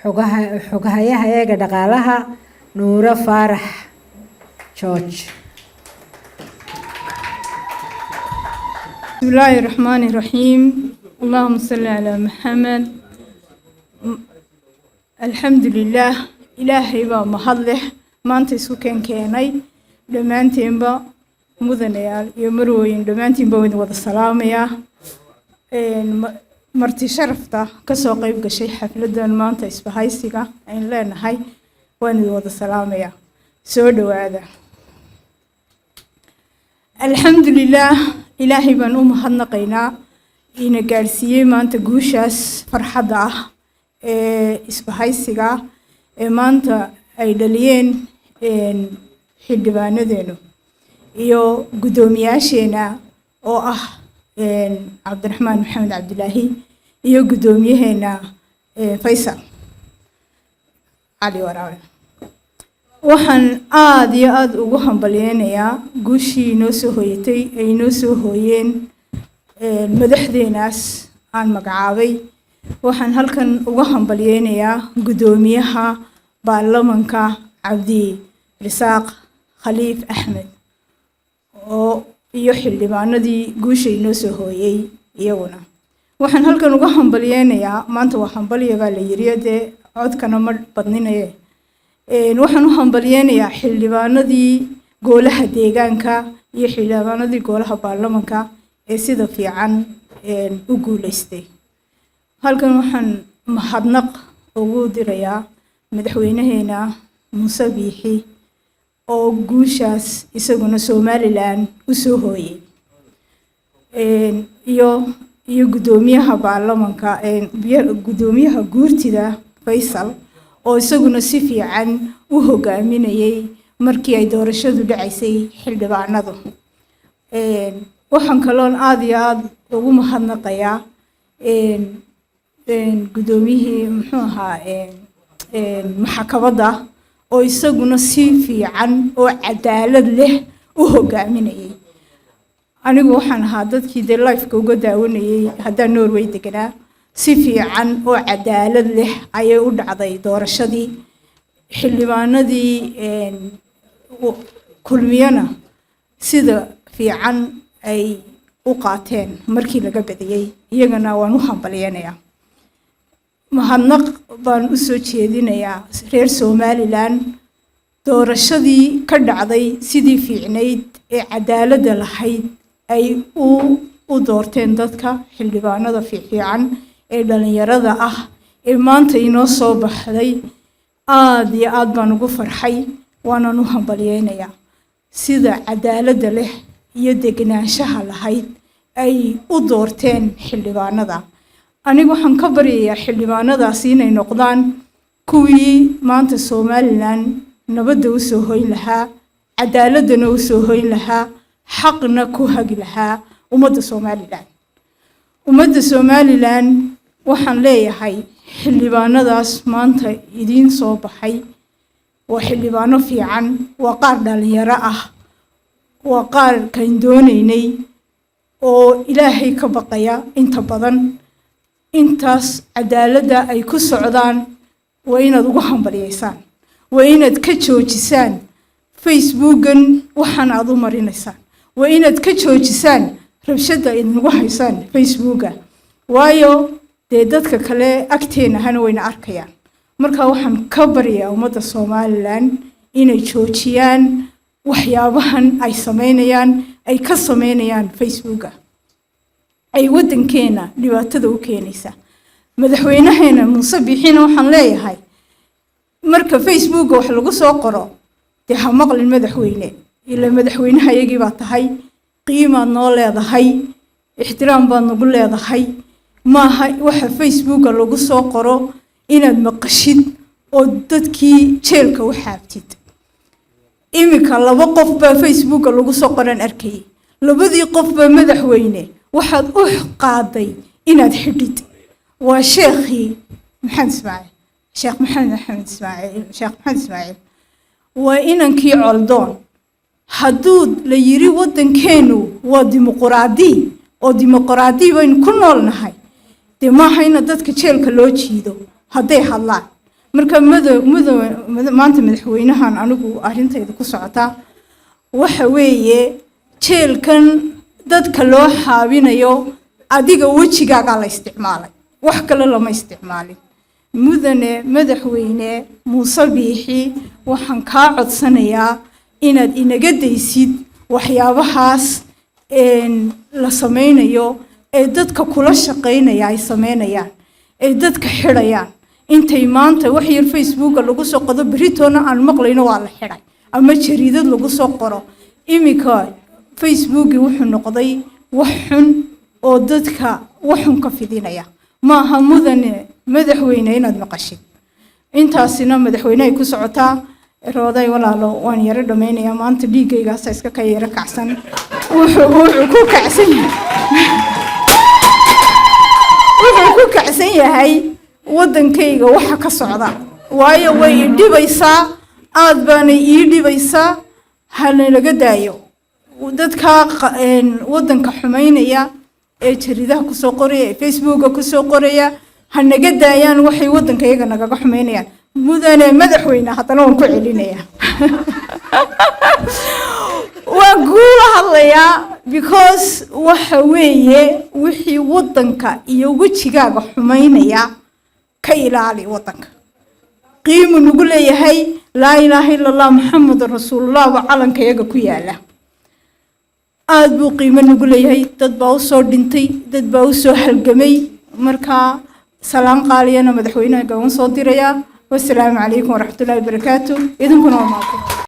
Xoghayaha eega dhaqaalaha, Nuuro Faarax George. بسم الله الرحمن الرحيم، اللهم صل على محمد. الحمد لله، Ilaahay baa mahad leh maanta isu keenkeenay dhammaanteenba. Mudanayaal iyo marwooyin, dhammaantiinba waan wada salaamayaa. Marti sharafta kasoo qayb gashay xafladan maanta isbahaysiga aynu leenahay, waan idin wada salaamayaa. Soo dhowaada. Alxamdulilaah, Ilaahay baan u mahadnaqaynaa ina gaadhsiiyey maanta guushaas farxadda ah ee isbahaysiga ee maanta ay dhaliyeen xildhibaanadeenu iyo guddoomiyaasheena oo ah Cabdiraxmaan Maxamed Cabdilaahi iyo guddoomiyaheena Faysal Cali Waraabe. Waxaan aada iyo aada ugu hambalyeynayaa guushii inoo soo hooyatay ay inoo soo hooyeen madaxdeenaas aan magacaabay. Waxaan halkan uga hambalyeynayaa guddoomiyaha baarlamanka, Cabdi Risaaq Khaliif Axmed, oo iyo xildhibaanadii guusha inoo soo hooyey iyaguna. Waxaan halkan uga hambalyeynayaa, maanta waa hambalya baa la yiri, dee codkana ma badninaye, waxaan u hambalyeynayaa xildhibaanadii golaha deegaanka iyo xildhibaanadii golaha baarlamanka ee sida fiican u guuleystay. Halkan waxaan mahadnaq ugu dirayaa madaxweynaheena Muuse Biixi oo guushaas isaguna Somaliland u soo hooyey, iyo guddoomiyaha baarlamanka, guddoomiyaha guurtida, Faysal, oo isaguna si fiican u hogaaminayay markii ay doorashadu dhacaysay xildhibaanadu. Waxaan kaloon aada iyo aada ugu mahadnaqayaa guddoomiyihii, muxuu ahaa, maxkamadda oo isaguna si fiican oo cadaalad leh u hogaaminayay. Anigu waxaan ahaa dadkii dee live-ka uga daawanayay haddaan Norway deganaa. Si fiican oo cadaalad leh ayay u dhacday doorashadii. Xildhibaanadii Kulmiyana sida fiican ay u qaateen markii laga badiyey, iyagana waan u hambalyeynayaa. Mahadnaq baan u soo jeedinayaa reer Somaliland doorashadii ka dhacday sidii fiicnayd ee cadaaladda lahayd ay u doorteen dadka xildhibaanada fiican ee dhalinyarada ah ee maanta inoo soo baxday. Aada iyo aada baan ugu farxay, waanaan u hambalyeynayaa sida cadaaladda leh iyo degenaanshaha lahayd ay u doorteen xildhibaanada. Anigu waxaan ka baryayaa xildhibaanadaasi inay noqdaan kuwii maanta Somaliland nabadda u soo hoyn lahaa, cadaaladana u soo hoyn lahaa, xaqna ku hagi lahaa ummadda Somaliland. Ummadda Somaliland waxaan leeyahay, xildhibaanadaas maanta idiin soo baxay waa xildhibaano fiican, waa qaar dhalinyaro ah, waa qaar kayn doonaynay oo Ilaahay ka baqaya. Inta badan intaas cadaaladda ay ku socdaan waa inaad ugu hambalyeysaan, waa inaad ka joojisaan Facebookan waxaan aad u marinaysaan, waa inaad ka joojisaan rabshadda idinagu haysaan Facebooka, waayo dee dadka kale agteena hana wayna arkayaan. Marka waxaan ka baryaa ummadda Somaliland inay joojiyaan waxyaabahan ay sameynayaan, ay ka sameynayaan Facebooka, ay waddankeena dhibaatada u keenaysa. Madaxweynaheena Muuse Biixina waxaan leeyahay, marka Facebooka wax lagu soo qoro dee ha maqlin, madaxweyne, ilaa madaxweynaha iyagii baa tahay, qiimaad noo leedahay, ixtiraam baad nagu leedahay. Maaha waxa Facebooka lagu soo qoro inaad maqashid oo dadkii jeelka u xaabtid. Iminka laba qof baa Facebooka lagu soo qoran arkayay, labadii qofba, madaxweyne, waxaad u qaaday inaad xidhid. Waa sheekhii Maxamed Ismaaciil, Sheekh Maxamed Axmed Ismaaciil, Sheekh Maxamed Ismaaciil, waa inankii Coldoon. Hadduu la yiri waddankeenu waa dimuquraadi oo dimuquraadi baynu ku nool nahay, dee maaha ina dadka jeelka loo jiido. Hadday hadlaan marka mado maanta madaxweynahan anigu arrintayda ku socotaa waxa weeye, jeelkan dadka loo xaabinayo, adiga wejigaagaa la isticmaalay, wax kale lama isticmaalin. Mudane madaxweyne Muuse Biixi, waxaan kaa codsanayaa inaad inaga daysid waxyaabahaas la sameynayo ee dadka kula shaqaynaya ay sameynayaan, ee dadka xidhayaan. Intay maanta wax yar Facebooka lagu soo qodo, beritoona aan maqlayno waa la xidhay, ama jariidad lagu soo qoro. Iminka Facebooki wuxuu noqday wax xun oo dadka waxxun ka fidinaya. Maaha, mudane madaxweyne, inaad maqashid. Intaasina madaxweyne ay ku socotaa. Rooday, walaalo, waan yaro dhammaynayaa. Maanta dhiiggaygaasa iska ka yaro kacsan. Wuxuu ku kacsan yahay waddankayga waxa ka socda, waayo way i dhibaysaa, aad baanay ii dhibaysaa. Hana laga daayo dadka waddanka xumaynaya ee jariidaha kusoo qoraya, ee Facebooka kusoo qoraya. Ha naga daayaan waxay waddanka iyaga nagaga xumaynayaan. Mudane madaxweyne, haddana waan ku celinayaa, waan kuula hadlayaa, because waxa weeye wixii waddanka iyo wejigaaga xumaynaya ka ilaali. Waddanka qiimu nagu leeyahay. Laa ilaaha ila Allah, Maxamedun rasuulullah baa calanka iyaga ku yaala. Aada buu qiimo nagu leeyahay. Dad baa usoo dhintay, dad baa usoo halgamay. Markaa salaan qaaliyana madaxweynaha gaban soo dirayaa. Wasalaamu calaykum waraxmatullahi wabarakaatu. Idinkuna waa mahadsan.